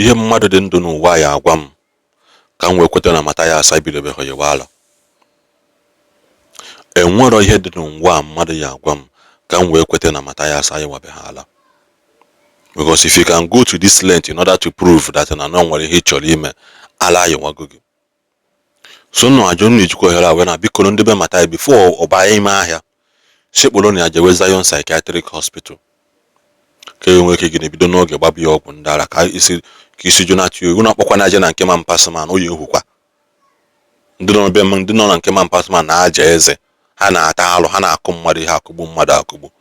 Ihe mmadụ dị ndụ n'ụwa ya agwa m ka m wee kweta na Mathias ebidobeghị yiwa ala. Enwero ihe dị n'ụwa a mmadụ ya agwa m ka m wee kweta na Mathias ayịwabeghị ala, because if you can go to this length in order to prove that na no nwere ihe ị chọrọ ime, ala ayịwago gị. So nụ ajụ nnu ejikwa ohere a wee na biko, ndị be Mathias, before ọ baa ime ahịa, sekpụrụ na ya jewe Zion Psychiatric Hospital ka e nwee ike gị na-ebido n'oge gbaba ya ọgwụ ndị ara ka isi ju na-atụ egwu. Na-akpọkwa na aja na nke ma mpasman oyi ehukwa ndị nọ be m, ndị nọ na nke ma mpasman na-aja eze ha, na-ata alụ ha, na-akụ mmadụ ihe, akụgbu mmadụ akụgbu,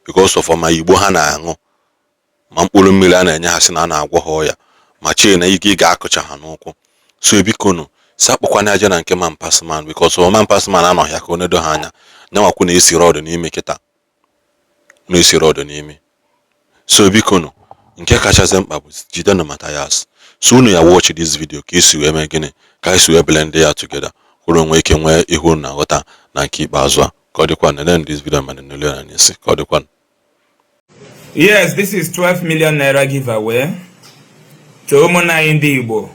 because of ma igbo ha na-aṅụ, ma mkpụrụ mmiri a na-enye ha, sị na a na-agwọ ha ọya, ma chee na ike ị ga-akụcha ha n'ụkwụ. So biko nụ, si akpọkwana aja na nke ma mpasman, because ọma mpasman anọghị ya ka o nedo ha anya nyanwakwu na-esi rọdụ n'ime kịta, na-esi rọdụ n'ime. So biko nụ, nke kachasị mkpa bụ jidenụ Mathias. So unu ya watch this video ka esi wee mee gịnị, ka esi wee blend ya together, kwuru nwee ike nwee ihu na nghọta na nke ikpeazụ a. Ka ọ dịkwa nene this video ma nene ya n'isi. Ka ọ dịkwa. Yes, this is 12 million naira giveaway to ụmụnna anyị ndị Igbo,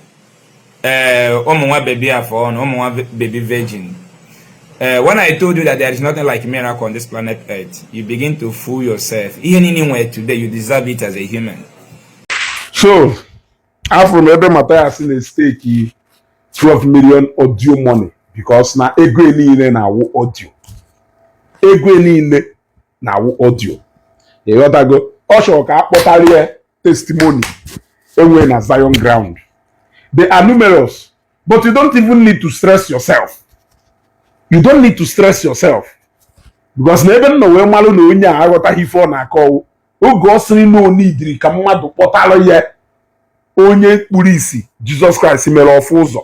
ee, ụmụ nwa baby afọ ọnụ, ụmụ nwa baby virgin. When I told you that there is nothing like miracle on this planet Earth, you begin to fool yourself. Ihe niile nwere today, you deserve it as a human. So afụrụ m ebe Mathias na-estake 12 million audio money, because na ego niile na-awụ audio, ego niile na-awụ audio. Ịghọtago? Ọ chọrọ ka a kpọtara ya testimony enwe na Zion ground. They are numerous, but you don't even need to stress yourself. You don't need to stress yourself, because na ebe m nọ wee malụ na onye a aghọtaghị ife ọ na-akọ ọwụ oge ọ sịrị na onidiri ka mmadụ kpọtara ya onye kpuru isi Jizọs Kraịst mere ọfụ ụzọ,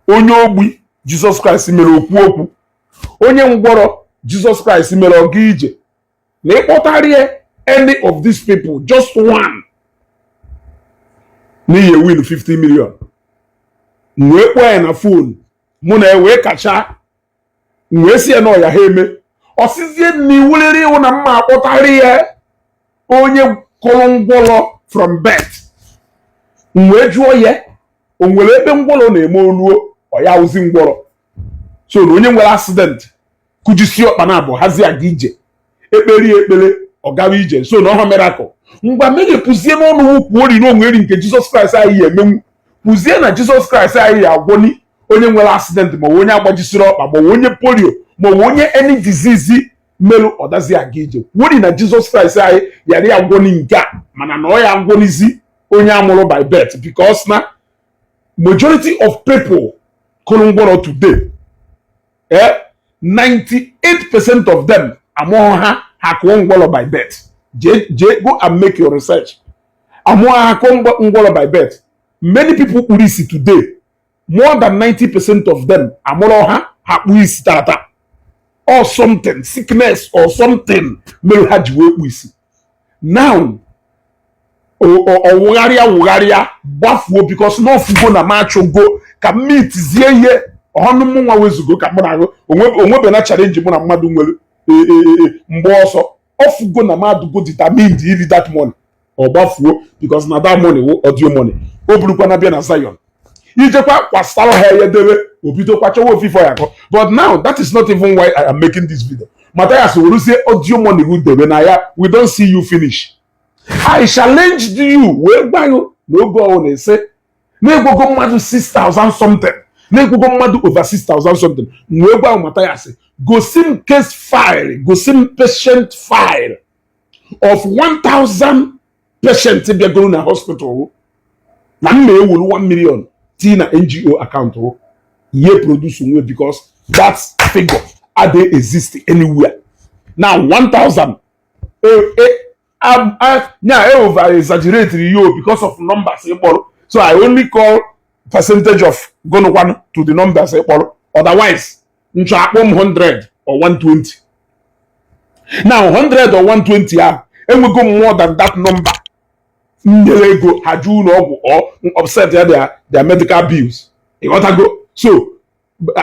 onye ogbi Jizọs Kraịst mere okwu okwu, onye ngwọrọ Jizọs Kraịst mere ọga ije, na ịkpọtara ya any of these people, just one, n'ihi win 50 million. M wee kpọọ ya na phone, mụ na ya wee kacha, m wee si ya na ọya ha eme ọsizie na iwuliri iwu na mma akpọtara ya onye kụrụ ngwọrọ from birth. M wee jụọ ya, o nwere ebe ngwọrọ na-eme oluo ọ ya wụzi ngwọrọ? So na onye nwere accident kụjisi ọkpa na abụ hazi aga ije, ekpere ya ekpere, ọ gawa ije. So na ọha miracle. Ngwa, meghepụzie n'ọnụ, kwuo na onweri nke Jizọs Kraịst anyị ya emenwu. Kwuzie na Jizọs Kraịst anyị ya agwọni onye nwere accident, ma ọ bụ onye agbajisiri ọkpa, ma ọ bụ onye polio, ma ọ bụ onye any disease merụ ọdazi aga ije. Kwuori na Jizọs Kraịst anyị yara ya agwọni nke a, mana na ọ ya agwọnizi onye amụrụ by birth, because na majority of people kụrụ ngwọrọ today, 98% of them amụọ ha, ha kụọ ngwọrọ by birth. Jee jee, go and make your research. Amụọ ha, kụọ ngwọrọ by birth. Many people kpuru isi today, more than 90% of them, amụrụ ha, ha kpuo isi tata, or something, sickness or something mere ha ji wee kpu isi. Now ọwụgharịa wụgharịa gbafuo, because na ọfugo na machụgo ka mmitizie ihe ọnụ mụ nwa wezugo ka mụ na ahụ onwebe na challenge mụ na mmadụ nwere mgbe ọsọ ọfugo na mmadụ go determined iri that money, ọ gbafuo, because na that money wụ audio money. O burukwa na bịa na Zion ijekwa kwasara ha ya debe, obidokwa chọwa ofufe ya akọ. But now, that is not even why I am making this video. Matthias weruzie audio money wu debe na ya. We don see you finish. I challenged you wee gwa you na oge ọwụ na-ese na-egwogo mmadụ 6000 something, na-egwogo mmadụ over 6000 something. M wee gwa Matthias, gosi m case file, gosi m patient file of 1000 patient bịagoro na hospital, na m na-ewuru 1 million tii na NGO account ihe produce nwe, because that figure adịghị exist anywhere. Now 1000 nya over exaggerate yo because of numbers ịkpọrọ. So I only call percentage of gonụkwanụ to the numbers ịkpọrọ. Otherwise nchọ akpọ m 100 or 120. Now 100 or 120 ahụ, enwego m more than that number nyere ego ha ju ụlọ ọgwụ or upset ya their medical bills. Ịghọtago? So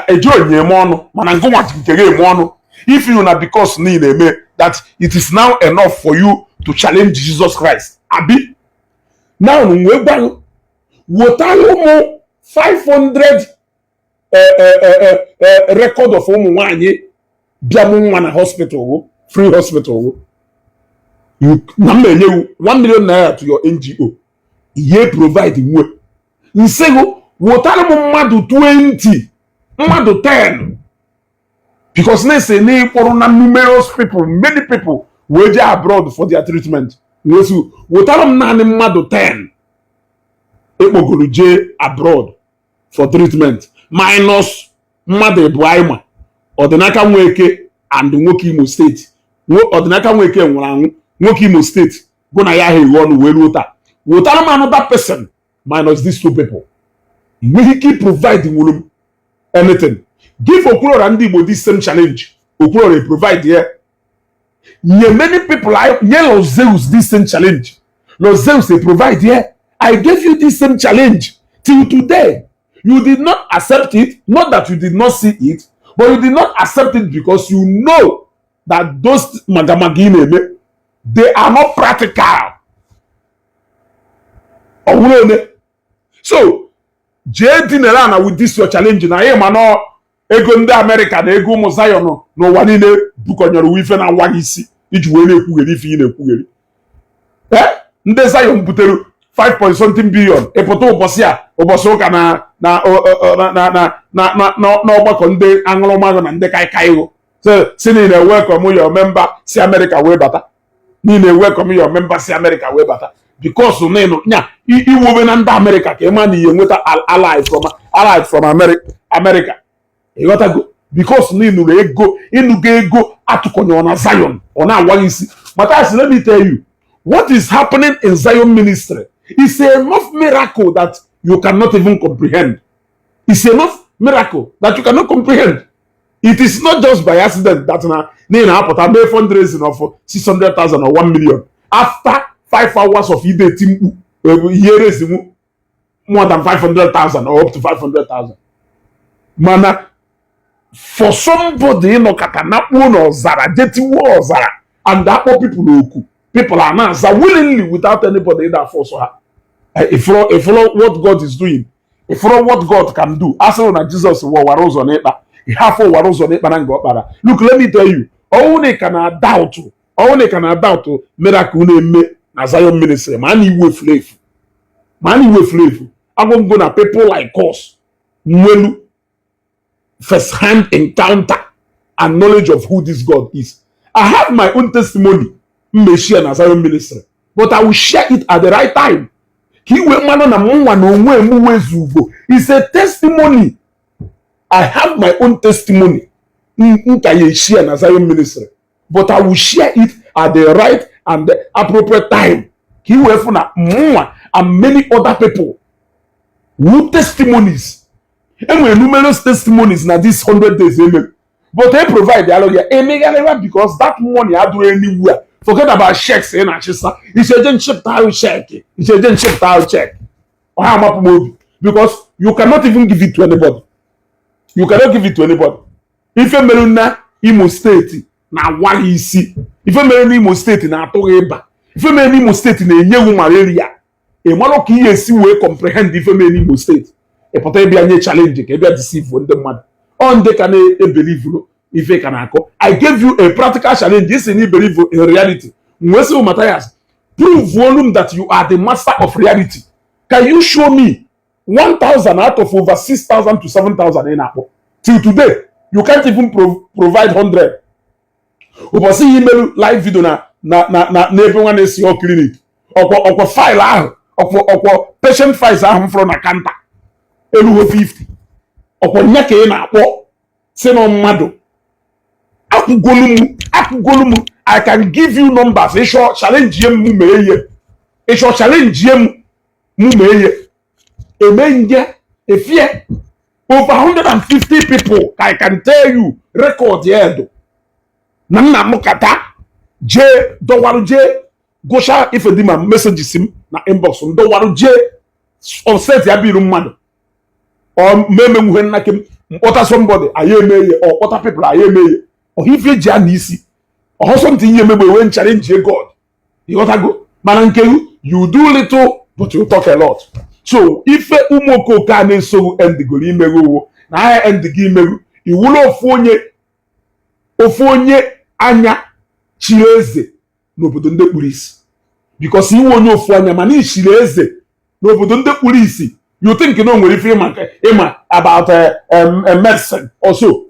eji onye eme ọnụ, mana ngụnwa nke gị eme ọnụ. If you na because niile eme that, it is now enough for you to challenge Jesus Christ, abi? Now wee gwa Wetara ụmụ 500 record of ụmụ nwanyị bịa mụ nwa na hospital wụ free hospital wụ na m na-enye 1 million naira to your NGO ihe provide nwe nsịgụ. Wetara m mmadụ 20, mmadụ 10, because na-ese na ịkpọrọ na numerous people, many people wee jee abroad for their treatment. Nwesu wetara m naanị mmadụ 10 ekpogoro jee abroad for treatment, minus mmadụ ịbụ anyị ma Ọdịnaka Nweke and nwoke Imo Steeti. Ọdịnaka Nweke nwụrụ anwụ, nwoke Imo Steeti gụ na ya ha eghe ọnụ wee ruo taa. Wetara m another person minus these two people. Nweghị ike provide nwuru m anything. Give Okwuluora Ndị Igbo this same challenge. Okwuluora provide here nye many people. I nye Los Zeus this same challenge. Los Zeus they provide here. I gave you this same challenge. Till today you did not accept it. Not that you did not see it, but you did not accept it because you know that those magamaga ị na-eme, they are not practical. Ọwụrụ one so jee dinere ana with this your challenge na ị ma nọ ego ndị Amerịka na ego ụmụ Zion n'ụwa niile bukọnyere uwe ife na-awa gị isi iji wee na-ekwugheri ife ị na-ekwugheri. Ee, ndị Zion butere 5 point something billion. Ịpụta ụbọchị a, ụbọchị ụka, na na na na na na n'ọgbakọ ndị aṅụrụmagụ na ndị kaikai si na ị na-welcome your member si Amerịka wee bata, na ị na-welcome your member si Amerịka wee bata, because nịnụ nya iwobe na ndị Amerịka ka ị ma na ihe nweta ally from America. Ịghọtago? Because na ịnụrụ ego, ịnụgo ego atụkọnyere na Zion, ọ na-awa isi. Matthias, let me tell you what is happening in Zion ministry is enough miracle that you cannot even comprehend. It's enough miracle that you cannot comprehend. It is not just by accident that na na na-apụta mee fundraising of 600,000 or 1 million after 5 hours of ide eti mkpu, ihe rezinwu more than 500,000 or up to 500,000. Mana for somebody ịnọkọta nakpuo n'ọzara, jetiwo ọzara and akpọ people oku, people are na-aza willingly without anybody ịda force ha. Ifụrụ what God is doing? Ifụrụ what God can do? A sịrị na Jizọs wọwara ụzọ n'ịkpa ihe afọ wara ụzọ n'ịkpa na nga ọkpara. Look, let me tell you, ọnwụ na ị ka na doubt, ọnwụ na ị ka na doubt miracle na-eme na Zion ministry, ma a na iwu efuru efu, ma a na iwu efuru efu. Agwụgwụ na people like us nwelu first hand encounter and knowledge of who this God is. I have my own testimony m share na Zion ministry, but I will share it at the right time ka iwe mmanụ na mụnwa na onwe m wezugo. Is a testimony. I have my own testimony nka ya share na Zion ministry, but I will share it at the right and the appropriate time ka iwee fụ na mụnwa and many other people who testimonies. Enwere numerous testimonies na this 100 days eme, but e provide alụ ya emegharịwa because that money adịghị anywhere. Forget about checks ị na-achịsa. Icheje nchịpụta ahụ check, icheje nchịpụta ahụ check, ọha amapụ m obi, because you cannot even give it to anybody. You cannot give it to anybody. Ife mere na Imo Steeti na-awa gị isi, ife mere n'Imo Steeti na-atụ gị ịba, ife mere n'Imo Steeti na-enye gị malaria. Ị mara ka ihe esi wee comprehend ife mere n'Imo Steeti? Ị pụta ịbịa nye challenge ka ịbịa deceive ndị mmadụ. Ọ ndị ka na-ebelieve ife ka na-akọ. I gave you a practical challenge. Isi na ibelieve in reality, wee sị, Matthias, prove volume that you are the master of reality. Can you show me 1000 out of over 6000 to 7000 ị na-akpọ? Till today you can't even provide 100. Ụbọchị ihe imelu live video na n'ebe nwa na-esi ọ clinic, ọkwọ file ahụ, ọkwọ patient files ahụ m fụrụ na counter elugo 50. Ọkwọ nya ka ị na-akpọ si na mmadụ akwụgolu m, akwụgolu m. I can give you numbers. Ịchọ challenge m, mụ mee ihe. Ịchọ challenge m, mụ mee ihe. Eme nje efie over 150 people. I can tell you record ya edo na nna m kata jee dọwarụ, jee gụcha ife dị ma messages m na inbox m, dọwarụ jee offset ya biru mmadụ ọ memenwuhe nnake m mkpọta somebody anyị eme ihe, ọ kpọta people anyị eme ihe. Ọha ife eji a na isi ọhọsọ ntị ihe emegbe wee challenge God. Ịghọtago? Mana nke you do little but you talk a lot. So ife ụmụ okooko a na-esogbu endigoro imeghe owo na agha endigo imeghu iwulu ofu onye, ofu onye anya chiri eze n'obodo ndị kpuru isi, because iwe onye ofu anya mana ichiri eze n'obodo ndị kpuru isi. You think na o nwere ife ịma about medicine also.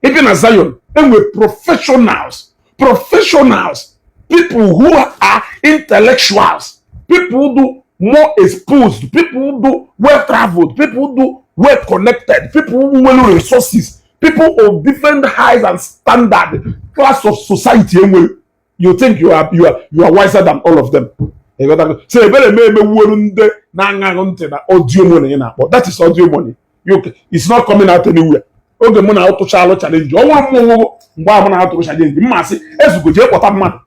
Ịbịa na Zion, enwe professionals, professionals, people who are intellectuals, people who do more exposed, people who do well traveled, people who do well connected, people who nwere resources, people of different heights and standard class of society enwere. You think you are wiser than all of them. Ịghọtago? So ebere eme emewuolu ndị na-aṅaghị ntị na audio money ị na-akpọ. That is audio money. You, it's not coming out anywhere. Oge mụ na atụchalụ challenge, ọ nwụrụ mmụnwụ mgbe ahụ mụ na atụrụ challenge, mmasị ezugo jee kpọta mmadụ.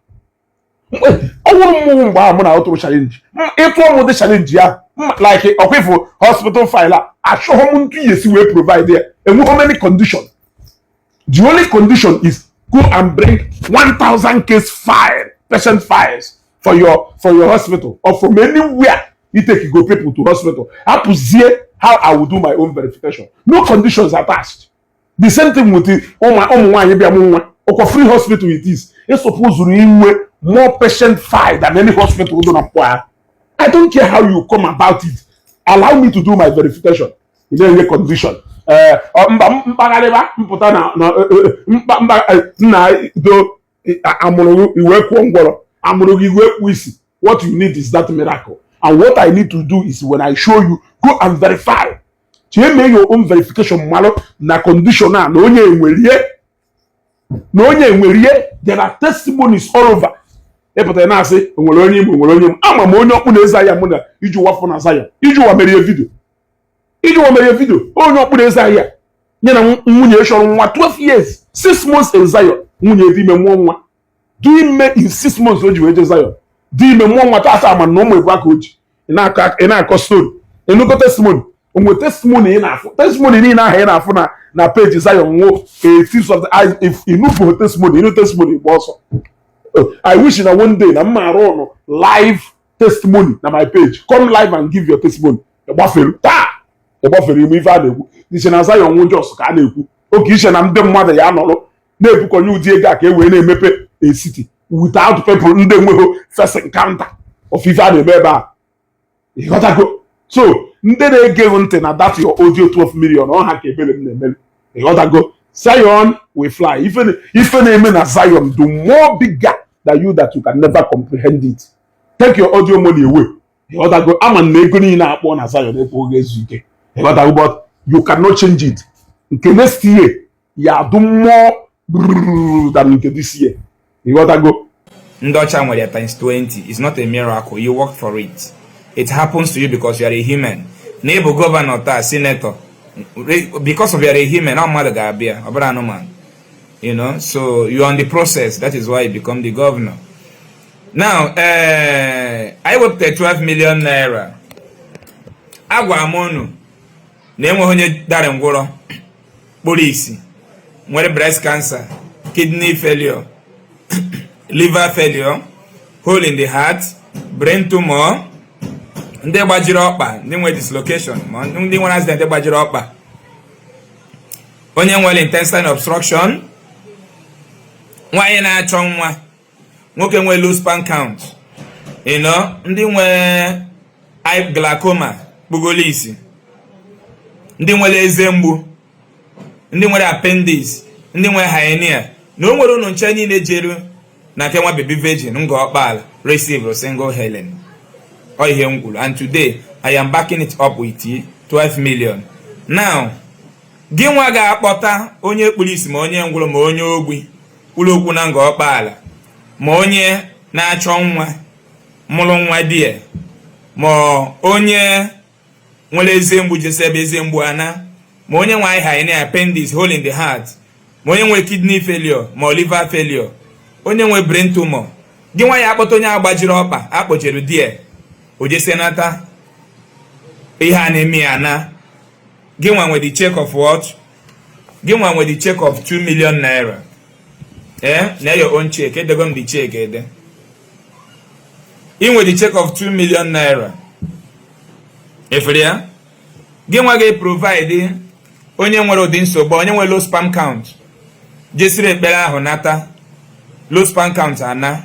Ọ nwụrụ mmụnwụ mgbe ahụ mụ na atụrụ challenge, ịtụọ m ụdị challenge ya like ọkwa ifo hospital file a, achọghị m ntụ ya esi wee provide ya. Enweghị many condition. The only condition is go and bring 1000 case file, patient files for your hospital or from anywhere you take go people to hospital. Hapụzie how I will do my own verification. No conditions attached. The same thing with ụmụ nwaanyị bịa mụ nwa. Ọkwa free hospital it is. Ị supposed inwe more patient file than any hospital dị na mkpọ. I don't care how you come about it, allow me to do my verification. Ị na-enye condition. Mba, mkpagharịba mpụta na mkpa mba nna do amụrụ gị iwe kwụọ ngwọrọ, amụrụ gị iwe kpuo isi. What you need is that miracle, and what I need to do is when I show you, go and verify. Chee mee your own verification, malụ na condition a na onye enwerie, na onye enwerie. There are testimonies all over. Ịpụtara na-asị onwere onye Imo, nwere onye Imo. Ama m onye ọkpụ na-eze ahịa mụ na iji ụwa fụ na Zion. Iji ụwa merie video, iji ụwa merie video. Onye ọkpụ na-eze ahịa nye na nwunye chọrọ nwa 12 years, 6 months in Zion, nwunye dị ime mụọ nwa, dị ime in 6 months o ji wee je Zion, dị ime mụọ nwa. Tata ama na ụmụ ebu aka o ji. Ị na-akọ story, ịnụgo testimony onwe testimony ị na-afụ, testimony niile ahụ ị na-afụ na page Zion nwụ a tips of the eyes. If ịnụpụ testimony, ịnụ testimony, gba ọsọ. I wish na one day na mma arụ ọnụ live testimony na my page. Come live and give your testimony. Ịgbafere taa, ịgbafere ime ife a na-ekwu iche na Zion nwụ jos ka a na-ekwu oge iche na ndị mmadụ ya nọrọ na-ebukọnye ụdị ego a ka e wee na-emepe a city without people ndị enweghị first encounter of ife a na-eme ebe a. Ịghọtago? So ndị na-ege ntị na that your audio 12 million ọha ka ebere m na-emere. Ịghọtago? Zion will fly. Ife na-eme na Zion do more bigger than you that you can never comprehend it. Take your audio money away. Ịghọtago? Ama na ego niile akpọ na Zion ekweghị ezu ike. Ịghọtago? But you cannot change it. Nke next year ya do more than nke this year. Ịghọtago? Ndị ọcha nwere times 20. It's not a miracle. You work for it. It happens to you because you are a human. Na ịbụ governor taa, senator, because of you are a human, ọ mmadụ ga-abịa, ọ bụrụ anụmanụ. So you are on the process. That is why you become the governor now. Anyị wepụtara 12 million naira. Agwara m unu na enweghị onye dara ngwụrọ, kpụrụ isi, nwere breast cancer, kidney failure, liver failure, hole in the heart, brain tumor, ndị gbajiri ọkpa, ndị nwere dislocation, ma ndị nwere accident gbajiri ọkpa, onye nwere intestinal obstruction, nwaanyị na-achọ nwa, nwoke nwere low sperm count, ndị nwere eye glaucoma, kpugolo isi, ndị nwere eze mgbu, ndị nwere appendix, ndị nwere hernia, na o nwere unu nche niile jeru na nke nwa baby virgin nga ọkpala receive single healing. Ọ ihe m kwuru, and today I am backing it up with 12 million. Now gị nwa ga-akpọta onye kpuru isi, ma onye ngwụrụ, ma onye ogbi kwuru okwu na nga ọkpala, ma onye na-achọ nwa mụrụ nwa die, ma onye nwere eze mgbu jesi ebe eze mgbu ana, ma onye nwe hernia, appendix, hole in the heart, ma onye nwe kidney failure, ma liver failure, onye nwe brain tumor, gị nwa ya akpọta onye agbajiri ọkpa akpọchere die o jesi nata ihe a na-eme ya na gị nwa nwere the check of what? Gị nwa nwere the check of 2 million naira. Na your own check, edego m the check ede. Ị nwere the check of 2 million naira. Efere ya, gị nwa ga-provide onye nwere ụdị nsogbu, onye nwere low sperm count, jesiri ekpere ahụ nata, low sperm count ana,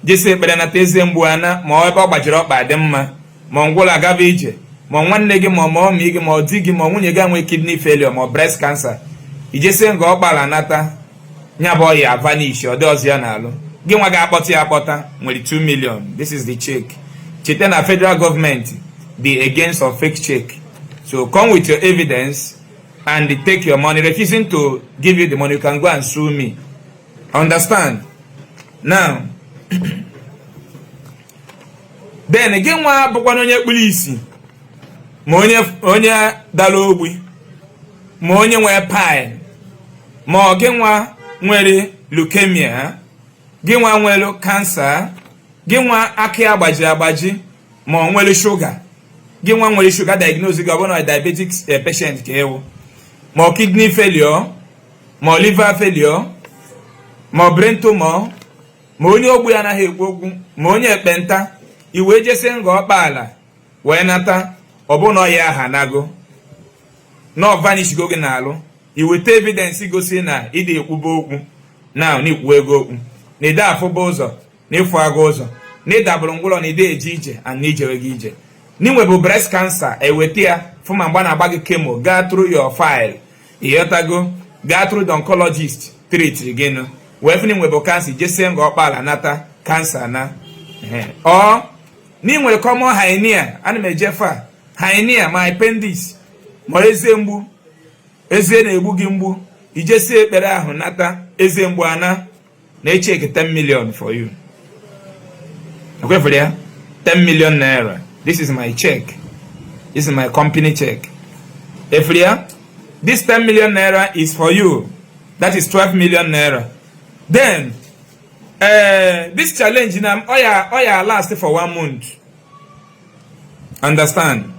jesi ekpere nata, eze mgbu ana, ma ọ ebe ọ gbajiri ọkpa dị mma, ma ọ ngwụla agaba ije, ma ọ nwanne gị, ma ọ ma ọmị gị, ma ọ di gị, ma ọ nwunye gị nwee kidney failure ma ọ breast cancer, ijesie nga ọkpala nata, nya bụ ọya vanish, ọ dị ọzọ ya na-alụ. Gị nwa ga-akpọta ya akpọta nwere 2 million. This is the check. Cheta na federal government dị against of fake check, so come with your evidence and take your money. Refusing to give you the money, you can go and sue me. Understand? Now then, gị nwa bụkwana onye kpuru isi, ma onye dara ogbi, ma onye nwere pile, ma ọ gị nwa nwere leukemia, gị nwa nwere cancer, gị nwa aka ya gbajiri agbaji, ma ọ nwere shuga, gị nwa nwere shuga, diagnose gị, ọ bụrụ na diabetic patient ka ewu, ma ọ kidney failure, ma ọ liver failure, ma ọ brain tumor, ma onye ogbu ya anaghị ekwu okwu, ma onye ekpenta, i wee jesi nga ọkpa wee nata, ọ bụ na ọ ya aha nago na ọ vanish go gị n'alụ, i weta evidence gosi na ịdị ekwuba okwu na ikwu ego okwu, na ide afụba ụzọ, na ịfụ aga ụzọ, na ịdabụrụ ngwụrọ, na ide eje ije and na ijewe gị ije, na inwebụ breast cancer, eweta ya fụ ma mgba na-agba gị chemo, gaa through your file, ịghọtago, gaa through the oncologist treat gị nụ, wee fụ na inwebụ cancer, jesie nga ọkpala nata, cancer na ọ na ị nwere common hernia, ana m eje fa hernia, ma appendix, ma eze mgbu, eze na-egbu gị mgbu, ijesie ekpere ahụ nata, eze mgbu ana, na-echeki 10 million for you. Ekwefere ya 10 million naira. This is my check. This is my company check. Efere ya, this 10 million naira is for you. That is 12 million naira. Then this challenge na oya last for one month. Understand?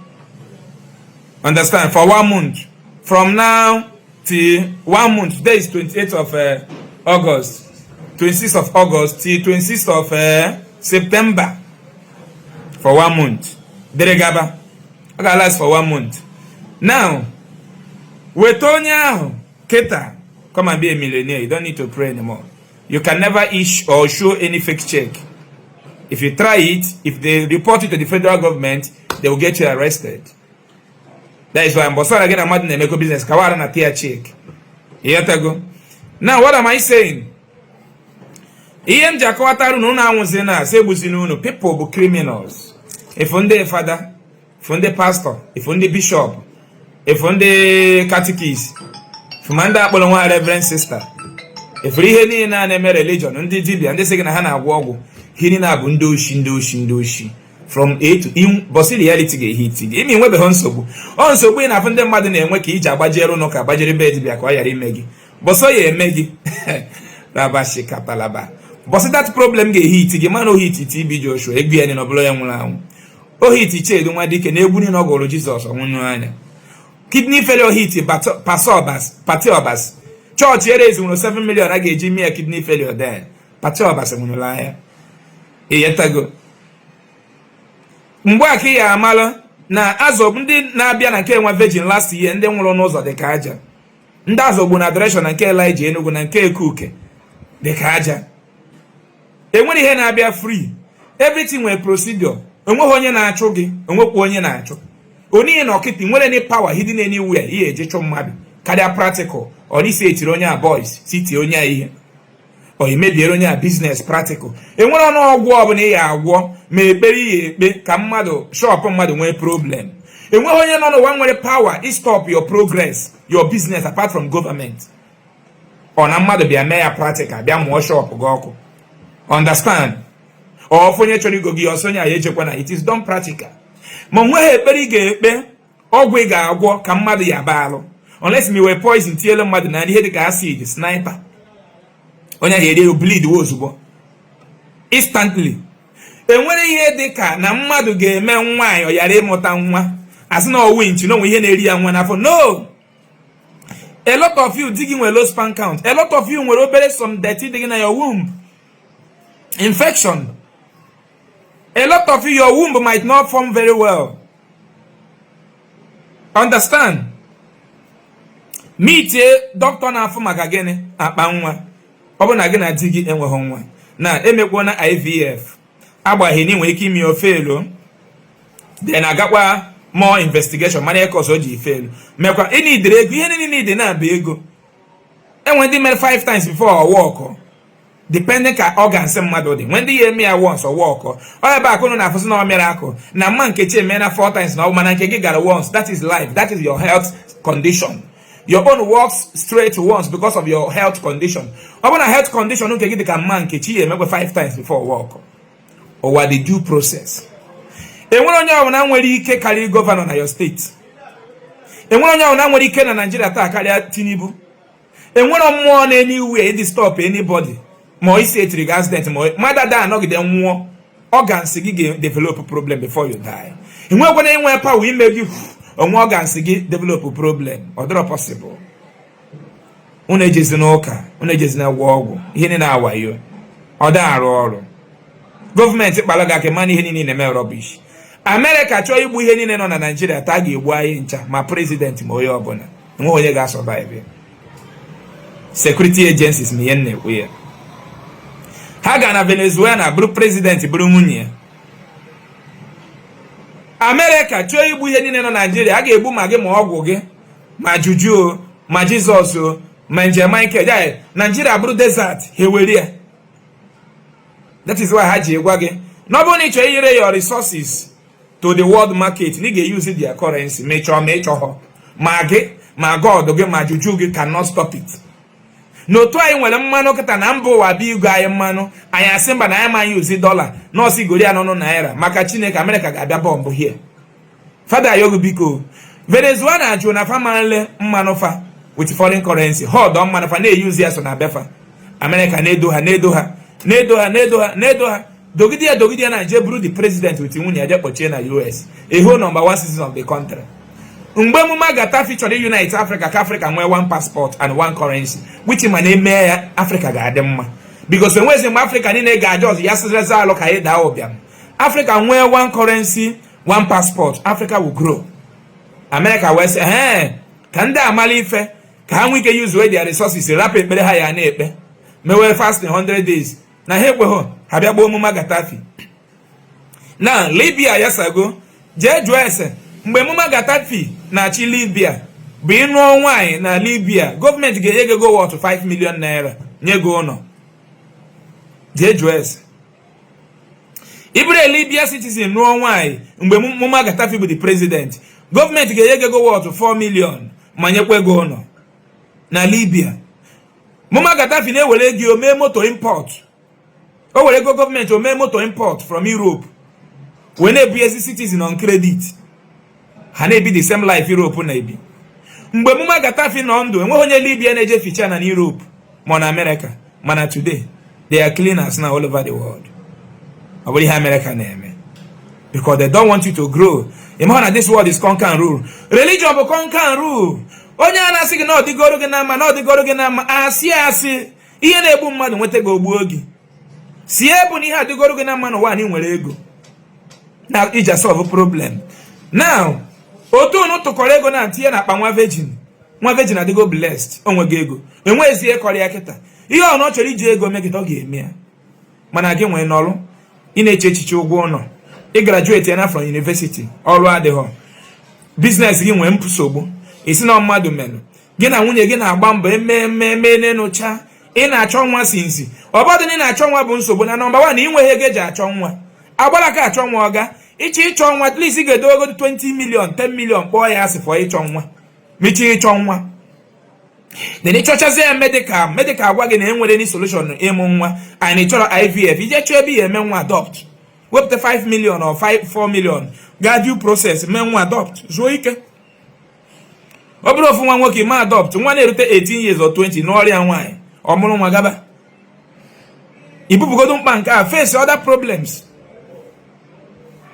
Understand? For one month from now till one month. Today is 28th of August, 26th of August till 26th of September, for one month. Dere gaba, ọ ga-last for one month. Now weta onye ahụ kịta. Come and be a millionaire. You don't need to pray anymore. You can never issue or show any fake check. If you try it, if they report it to the federal government, they will get you arrested. That is why mbọsara gị na mmadụ na-emekọ business, kawara na tia check. Ịghọtago? Now, what am I saying? Ihe m ji akọwatara unu, unu anwụzi na asị egbuzina unu. People bụ criminals. Ifu ndị fada, ifu ndị pastor, ifu ndị bishop, ifu ndị catechist, ifu ma ndị akpọrọ nwa reverend sister, ifuru ihe niile a na-eme religion, ndị dibịa, ndị sị gị na ha na-agwọ ọgwụ, ihe niile a bụ ndị oshi, ndị oshi, ndị oshi from A to E. Bọsị reality ga-ehit gị ime nwebeghị nsogbu. Ọ nsogbu ị na-afụ ndị mmadụ na-enwe ka iji agbajere ụnụ ka agbajere be dibịa ka ọ ghara ime gị. Bọsọ ya eme gị rabashikatalaba. Bọsị that problem ga-ehit gị, mana ohit TB Joshua, egwu ya na ọbụla ya nwụrụ anwụ, ohit Chedu nwa dike na egwu niile ọ gụrụ Jizọs ọnwụnụ anya, kidney failure hit Pati Obas, chọọchị erezi nwere 7 million a ga-eji mee kidney failure. Then Pati Obas nwụrụ anya. Ịghọtago? Mgbe a ka ị ya amalụ na azọ ndị na-abịa na nke nwa virgin last year, ndị nwụrụ n'ụzọ dị ka aja, ndị azọgbu na adoration na nke Elijah Enugu na nke Ekuke dị ka aja. Enwere ihe na-abịa free. Everything nwere procedure. Onweghị onye na-achụ gị, onwekwa onye na-achụ onye na ọkịtị nwere any power hidden anywhere ihe eji chụ mmadụ karịa practical. Ọ n'isi etiri onye a boys si tie onye a ihe, ọ emebiere onye a business practical. Enwere ọnụ ọgwụ ọbụla ị ya agwọ, ma ekpere ya ekpe ka mmadụ shop mmadụ nwee problem. Enweghị onye nọ n'ụwa nwere power i stop your progress, your business, apart from government. Ọ na mmadụ bịa mee ya practical, bịa mụọ shop gị ọkụ. Understand? Ọfụ onye chọrọ igo gị ọsọ, onye a ya echekwa na it is done practical. Ma onweghị ekpere ị ga-ekpe, ọgwụ ị ga-agwọ ka mmadụ ya ba alụ, unless ma wee poison tielu mmadụ na ihe dịka acid sniper, onye ahụ eri bleed ozugbo, instantly. Enwere ihe dịka na mmadụ ga-eme nwaanyị ọ ghara ịmụta nwa, asị na ọwụ nchi na onwe ihe na-eri ya nwa n'afọ. No, a lot of you, di gị nwere low sperm count. A lot of you nwere obere some dirty dị gị na your womb, infection. A lot of you, your womb might not form very well. Understand? Meetie dọkịta na-afụ maka gịnị, akpa nwa. Ọ bụ na gị na di gị enweghị nwa, na emekwa na IVF agbaghị na ị nwere ike ime ofelu, then agakwa more investigation, mana ekos o ji felu mekwa ịnidere ego. Ihe niile dị na-abụ ego. Enwe ndị mere five times before ọ work, depending ka organs mmadụ dị. Nwe ndị ya eme ya once, ọ work. Ọ ebe akụnụ na-afụsị na ọ mere akụ na mma. Nkechi eme na four times na ọ, mana nke gị gara once. That is life, that is your health condition. Your own works straight once because of your health condition. Ọ bụ na health condition nke gị dị ka mma Nkechi ya emekwa five times before work. Ụwa the due process. Enwere onye ọbụla nwere ike karịrị governor na your state. Enwere onye ọbụla nwere ike na Naijiria taa karịa Tinubu. Enwere mmụọ na anywhere ịdị stop anybody. Ma ọ isi etiri gị accident, ma mmadụ ada anọgide nwụọ, organs gị ga-develop problem before you die. Enwekwana inwe power ime gị onwe organs gị develop problem. Ọ dịrọ possible. Unu ejezi n'ụka, unu ejezi na gwọ ọgwụ, ihe niile awayo, ọ da arụ ọrụ. Gọọmenti kpara gị aka, mana ihe niile na-eme rubbish. Amerịka chọọ igbu ihe niile nọ na Naijiria taa, ga-egbu anyị ncha, ma president ma onye ọbụla. Enweghị onye ga-asurvive. Security agencies ma ihe m na-ekwu ya, ha ga na Venezuela bụrụ president, bụrụ nwunye ya. Amerịka chọọ igbu ihe niile nọ Naijiria, a ga-egbu ma gị, ma ọgwụ gị, ma juju o, ma Jizọs o, ma njem Michael ya. Naijiria bụrụ desert, ha ewere ya. That is why ha ji gwa gị na ọ bụrụ na ị chọrọ ire your resources to the world market, na ị ga-use their currency, ma ị chọọ ma ị chọghọ. Ma gị, ma God gị, ma juju gị cannot stop it. N'otu anyị nwere mmanụ kịta na mba ụwa bịa igo anyị mmanụ, anyị asị mba, na anyị amaghị uzi dọla, nọọsụ igori ya n'ọnụ naira. Maka Chineke, Amerịka ga-abịa bomb here. Fada ayogu, biko. Venezuela jụ na famanle mmanụ fa with foreign currency, hold mmanụ fa na-eyuzi ya so na befa. Amerịka na-edo ha, na-edo ha, na-edo ha, na-edo ha, na-edo ha, dogide ya, dogide ya, na je buru the president with nwunye ya je kpọchie na US, a whole number one citizen of the country. Mgbe emume Gaddafi chọrọ unite Africa ka Africa nwee one passport and one currency, which ma na-eme ya, Africa ga-adị mma, because enwezi mgbe Africa niile ga-aja ọzọ ya sịrịzi alụ ka anyị daa ụbịam. Africa nwee one currency, one passport, Africa will grow. America wee sị ee, ka ndị amala ife ka ha nwee ike use their resources, rapụ ekpere ha ya na-ekpe, mewe fasting 100 days na ha ekweghị. Ha bịa gbuo emume Gaddafi na Libya. Ya sago, jee jụọ ese. Mgbe emume Gaddafi na-achị Libya bụ ịnụọ nwaanyị na Libya, gọọmenti ga-enye gị ego worth 5 million naira, nye gị ụlọ. Jee jụọ ese. Ịbụrụ Libya citizen, nụọ nwaanyị mgbe Muammar Gaddafi bụ the president, gọọmenti ga-enye gị ego worth 4 million ma nyekwa ego ụlọ na Libya. Muammar Gaddafi na-ewere ego o mee moto import. O were ego gọọmenti o mee moto import from Europe, wee na-ebunyezi citizen on credit. Ha na-ebi the same life Europe na-ebi. Mgbe Muammar Gaddafi nọ ndụ, enweghị onye Libya na-eje ficha na Europe ma na America, mana today they are cleaners now all over the world. Ọ bụrụ ihe America na-eme because they don't want you to grow. Ị ma na this world is conquer and rule. Religion bụ conquer and rule. Onye a na-asị gị na ọdịgoro gị na mma, na ọdịgoro gị na mma, asị asị ihe na-egbu mmadụ nweta gị, ogbuo gị. Sie bụ na ihe adịgoro gị na mma n'ụwa, na ị nwere ego na iji solve problem. Now, otu unu tụkọrọ ego na ntinye na akpa nwa virgin, nwa virgin adịgo blessed, o nwego ego, enweghịzi ihe kọrọ ya kịta. Ihe ọ na ọ chọrọ iji ego mee kịta, ọ ga-eme ya. Mana gị nwee n'ọrụ, ị na-eche echiche ụgwọ ụlọ, ị graduate ya na from university, ọrụ adịghọ, business gị nwee nsogbu, isi na mmadụ menụ gị na nwunye gị na-agba mbọ eme eme eme n'enụcha. Ị na-achọ nwa sinsi ọbọdụ na ị na-achọ nwa bụ nsogbu. Na number 1, ị nweghị ego eji achọ nwa, agbara ka achọ nwa ọga ịchọ ịchọ nwa, at least ị ga-edogo 20 million, 10 million, kpọọ ya asị fọ ịchọ nwa mechi ịchọ nwa. Then ịchọchazi ya, medical medical agwa gị na enwere any solution ịmụ nwa and ị chọrọ IVF, ije chọọ ebe ị eme nwa adopt, wepụta 5 million or 5 4 million, gaa due process, mee nwa adopt, zuo ike. Ọ bụrụ ofu nwa nwoke ma adopt, nwa na-erute 18 years or 20 n'ọrịa nwaanyị, ọ mụrụ nwa gaba, ibubugodo mkpa nke a, face other problems.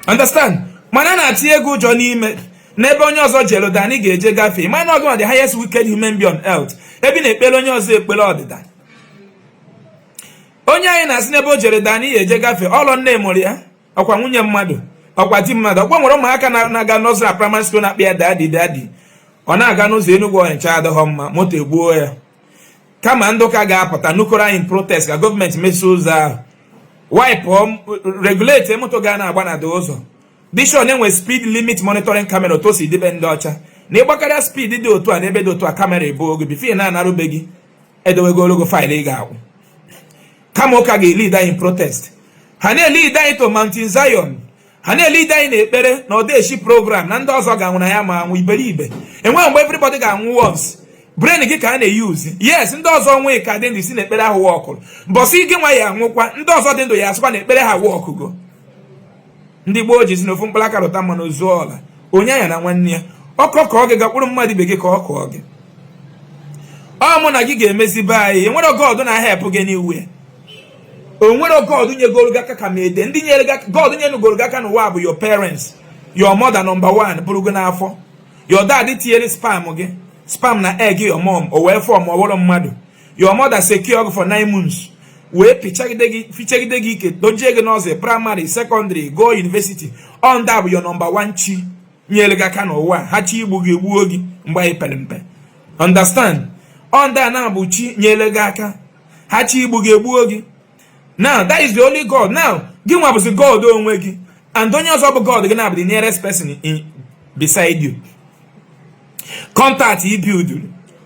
Understand? Mana a na-atinye ego ụjọ n'ime n'ebe onye ọzọ jere dani ga-eje gafee. Mana ọgụ the highest wicked human being on earth, ebe ị na-ekpere onye ọzọ ekpere ọdịda, onye anyị na-asị n'ebe o jere dani ga-eje gafee, ọlọ nne mụrụ ya, ọkwa nwunye mmadụ, Ọkwa di mmadụ, ọkwa nwere ụmụaka na-aga nursery, primary school, na-akpị ya "Daddy, daddy." Ọ na-aga n'ụzọ Enugwu Ọnịcha, adịghọ mma, moto egbuo ya. Kama ndị ụka ga-apụta nukọrọ anyị protest ka gọọmenti mesie ụzọ ahụ, wipụ, regulate moto ga na-agba na ụzọ, bishọn enwe speed limit monitoring camera, otu o si debe ndị ọcha na ịgbakarịa speed dị otu a n'ebe dị otu a, camera ebuo oge before ị na-anarube gị, edowego ologo file ị ga-akwụ. Kama ụka ga-elead anyị protest, ha na-elead anyị to Mountain Zion, ha na-elead anyị n'ekpere na ọdeshi program na ndị ọzọ ga-anwụ na ya ma anwụ iberibe. Enweghị mgbe everybody ga-anwụ once. Brain gị ka a na-eyuzi. Yes, ndị ọzọ nwee ka dị ndụ si n'ekpere ahụ wọkụrụ. Mbọsị gị nwa ya anwụkwa, ndị ọzọ dị ndụ ya asịkwa na ekpere ha wọkụgo. Ndị gboo ji si n'ofu mkpụrụ aka rụta mmanụ zuo ọla. Onye anya na nwanne ya ọkọ ka ọ gị gakwuru mmadụ ibe gị ka ọ kọọ gị. Ọ mụ na gị ga-emezi be anyị. Enwere God na help gị n'iwu ya. Onwere God nyegoro gị aka ka ma ede ndị nyere gị aka. God nyenugoro gị aka n'ụwa bụ your parents, your mother number one bụrụ gị n'afọ, your dad tinyere sperm gị, sperm na egg your mom, o wee form ọwụrụ mmadụ. Your mother secure gị for 9 months, wee pichagide gị, fichagide gị ike, dojie gị n'ọzọ, primary, secondary, go university. Ọ ndị a bụ your number one chi nyere gị aka n'ụwa. Ha chi igbu gị, egbuo gị mgbe anyị pere mpe. Understand? Ọ ndị a na-abụ chi nyere gị aka. Ha chi igbu gị, egbuo gị. Now that is the only God. Now gị nwa bụzi God onwe gị, and onye ọzọ bụ God gị na-abụ the nearest person in beside you. Contact i build,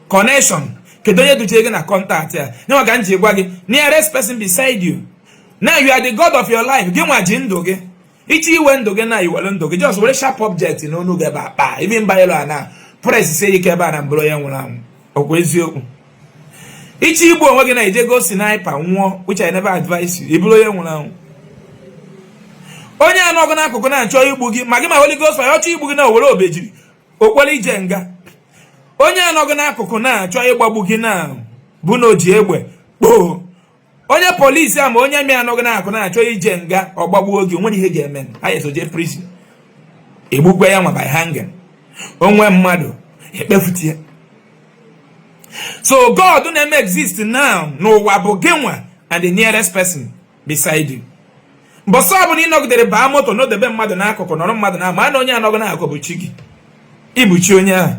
connection. Kedu onye duchie gị na contact a? Nyenwa ka m ji gwa gị nearest person beside you. Now you are the God of your life. Gị nwa ji ndụ gị. Ichi iwe ndụ gị na iwere ndụ gị, just were sharp object n'onu gị ebe a kpaa ibi mba elu a na press sie ike ebe a na mbụrụ onye nwụrụ anwụ. Ọkwa eziokwu? Ichi igbu onwe gị na ije go sniper nwụọ, which I never advise you. Ị bụrụ onye nwụrụ anwụ. Onye anọgụ n'akụkụ na-achọ igbu gị, ma gị ma Holy Ghost fire ọchọ igbu gị na owere obejiri okwere ije nga. Onye anọgụ n'akụkụ na-achọ ịgbagbu gị na bụ na o ji egbe kpoo. Onye polisi a ma onye mi anọgụ n'akụkụ na-achọ ije nga, ọgbagbuo gị. Nwere ihe ga-eme ha esoje prison, egbukwe ya nwa by hanging. Onwe mmadụ ekpefutie. So God na-eme exist now n'ụwa bụ gị nwa and the nearest person beside you. Mbọsọ ọbụla ị nọgidere baa moto n'odebe mmadụ n'akụkụ, nọrọ mmadụ na ma na onye anọgụ n'akụkụ bụ chi gị, ịbụ chi onye ahụ.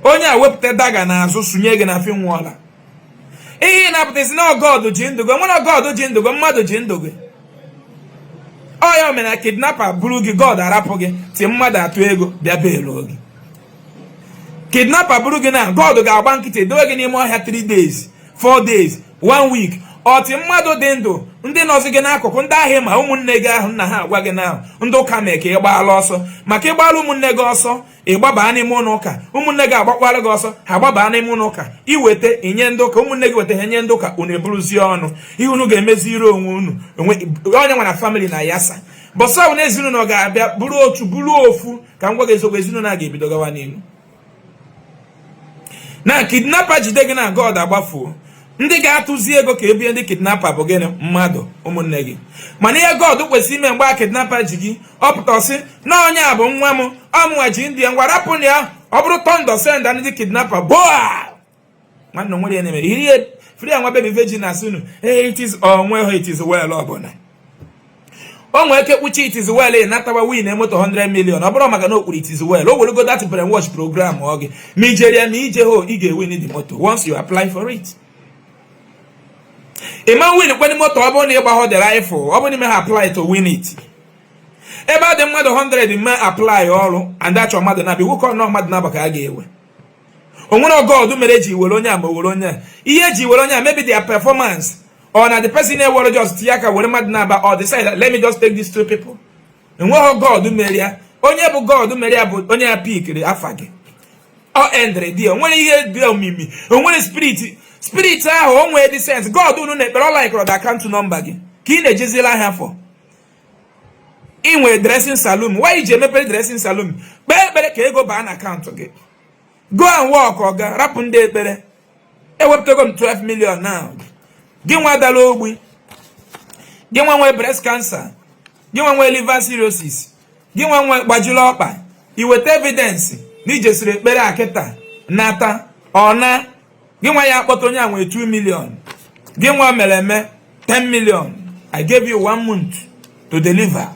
Onye a wepụta dagger n'azụ sụnye gị na afọ, nwụọla. Ihe ị na-apụta isi na God ji ndụ gị. Nwere God ji ndụ gị? Mmadụ ji ndụ gị. Ọ ya mere na kidnapper buru gị, God arapụ gị ti mmadụ atụ ego bịa beelu gị. Kidnapper buru gị na God ga-agba nkịtị edowe gị n'ime ọhịa 3 days, 4 days, 1 week. Ọtị mmadụ dị ndụ, ndị nọzi gị n'akụkụ, ndị ahịa ma ụmụnne gị ahụ nna ha agwa gị na ndị ụka mee ka ị gbaala ọsọ, maka ịgbara ụmụnne gị ọsọ, ịgbabaa n'ime ụlọ ụka, ụmụnne gị agbakwara gị ọsọ, ha agbabaa n'ime ụlọ ụka, iweta inye ndị ụka, ụmụnne gị weta ha nye ndị ụka, unu eburuzie ọnụ ihe unu ga-emeziri onwe unu. Onye nwere family na yasa bọsọ bụ na ezinụlọ ga-abịa bụrụ otu, bụrụ ofu. Ka m gwa gị eziokwu, ezinụlọ a ga-ebido gawa n'ihu. Na kidnapper jide gị na God agbafuo, ndị ga-atụzi ego ka ebie ndị kidnapper bụ gịnị? Mmadụ, ụmụnne gị. Mana ihe God kwesịrị ime mgbe a kidnapper ji gị, ọ pụta ọsị na onye a bụ nwa m, ọmụnwa ji ndị ya, ngwa rapụ na ya. Ọ bụrụ thunder send ndị kidnapper boa. Nwanne, nwere ya na-eme ihe free. Nwa baby virgin na asị unu, "Hey, it is onwe ha, it is well." Ọbụla o nwee ike kpuchi "it is well", ị natawa win moto 100 million. Ọ bụrụ maka na o kwuru "it is well", o werego that brainwash program ọ gị ma ijere ya ma ije ho, ị ga-ewin the moto once you apply for it. Ị ma win kwenye moto ọ bụrụ na ịgba the rifle, ọ bụrụ na ime ha apply to win it. Ebe a dị mmadụ 100 mme apply ọrụ and achọ mmadụ na-abịa nwoke ọnụ mmadụ na-aba ka a ga-ewe. O nwere God mere eji were onye a ma were onye a. Ihe eji were onye a, maybe their performance, or na the person na-ewere just tinye aka were mmadụ na-aba, or decide, "Let me just take these two people." Enweghị God mere ya. Onye bụ God mere ya bụ onye ya pikiri afa gị. Ọ endere di ya. O nwere ihe dị omimi. O nwere spirit. Spirit ahụ o nwee dị sense. God unu na-ekpere, ọ laikọrọ the account number gị ka ị na-ejezila ahịa for ị nwere dressing salon. Why iji emepere dressing salon? Kpee ekpere ka ego baa na akaụntụ gị. Go and work. Ọga rapụ ndị ekpere. Ewepụtago m 12 million now. Gị nwa dara ogbi, gị nwa nwee breast cancer, gị nwa nwee liver cirrhosis, gị nwa nwee gbajiri ọkpa, iweta evidence na ijesiri ekpere akịta nata ọ na gị nwa ya akpọta onye a nwee 2 million. Gị nwa mere eme 10 million. I gave you one month to deliver.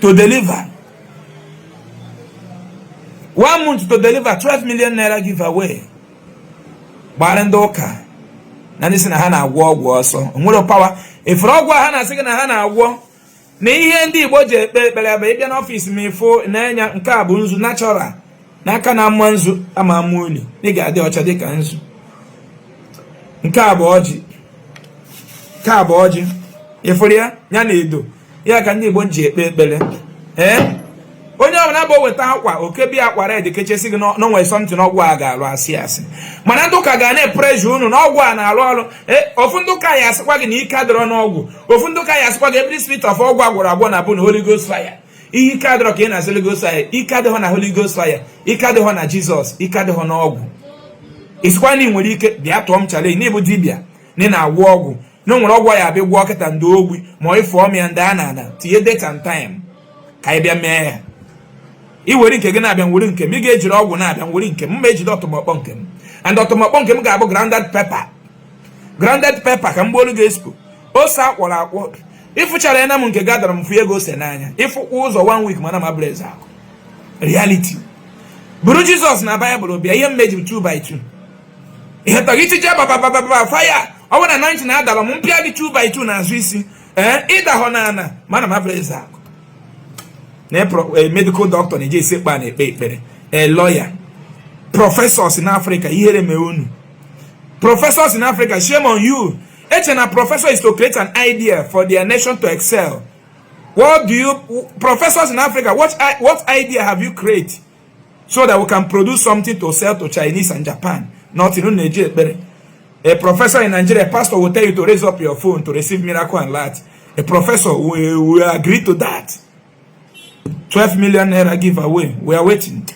To deliver, one month to deliver 12 million naira giveaway. Gbara ndị ụka na ndị sị na ha na-agwọ ọgwụ ọsọ. Onwere power ifuru ọgwụ a ha na-asị gị na ha na-agwọ na ihe ndị Igbo ji ekpe ekpere bụ ịbịa n'ọfịs ma ịfụ na-enya. Nke a bụ nzu natural n'aka na ama nzu ama ama oli na ị ga-adị ọcha dịka nzu. Nke a bụ ọjị, nke a bụ ọjị. Ịfụrụ ya, ya na edo ya ka ndị Igbo ji ekpe ekpere. Ee, onye ọbụla bụ weta akwa okebi akwa red kechesi gị n'onwe something ọgwụ a ga-alụ. Asị asị, mana ndị ụka ga na-epressure unu na ọgwụ a na-alụ ọrụ. Ofu ndị ụka ya asịkwa gị na ike adịrọ n'ọgwụ. Ofu ndị ụka ya asịkwa gị every spirit of ọgwụ agwọrọ agwọ na bụ na Holy Ghost fire. Ihe ike adịrọ ka ị na-asị Holy Ghost fire. Ike adịghọ na Holy Ghost fire, ike adịghọ na Jizọs, ike adịghọ n'ọgwụ. Isikwa na ị nwere ike bịa tụọ m challenge n'ịbụ dibịa na ị na-agwọ ọgwụ na o nwere ọgwụ ya abịa gwọọ kịta ndị ogbi ma ọ ịfụọ m ya ndị a na-ana tinye date and time ka ị bịa mee ya. Ị were nke gị na-abịa, nwere nke m. Ị ga-ejiri ọgwụ na-abịa, nwere nke m. Mma ejide ọtụmọkpọ nke m, and ọtụmọkpọ nke m ga-abụ grounded pepper, grounded pepper ka mgbe olu ga-espo ose akwọrọ akwọ. Ịfụchara ya na m nke gadara m fụ ego ose n'anya ịfụkwa ụzọ one week, mana m abụrụ eze akụ reality bụrụ Jizọs na Baịbụl bịa. Ihe mmeji 2 by 2 ihe tọgị itije bababababa fire. Ọ bụrụ na 90 na-adara m mpịa gị 2 by 2 n'azụ isi, ee, ịdahọ n'ana, mana m abụrụ eze akụ na medical doctor na-eje esi ekpe a na-ekpe ekpere, a lawyer, professors in Africa. Ihere mee unu, professors in Africa. Shame on you. Eche na professor is to create an idea for their nation to excel. What do you, professors in Africa, what idea have you create so that we can produce something to sell to Chinese and Japan? Nothing. Unu na-eji ekpere. A professor in Nigeria, a pastor will tell you to raise up your phone to receive miracle and light. A professor will agree to that. 12 million naira giveaway. We are waiting.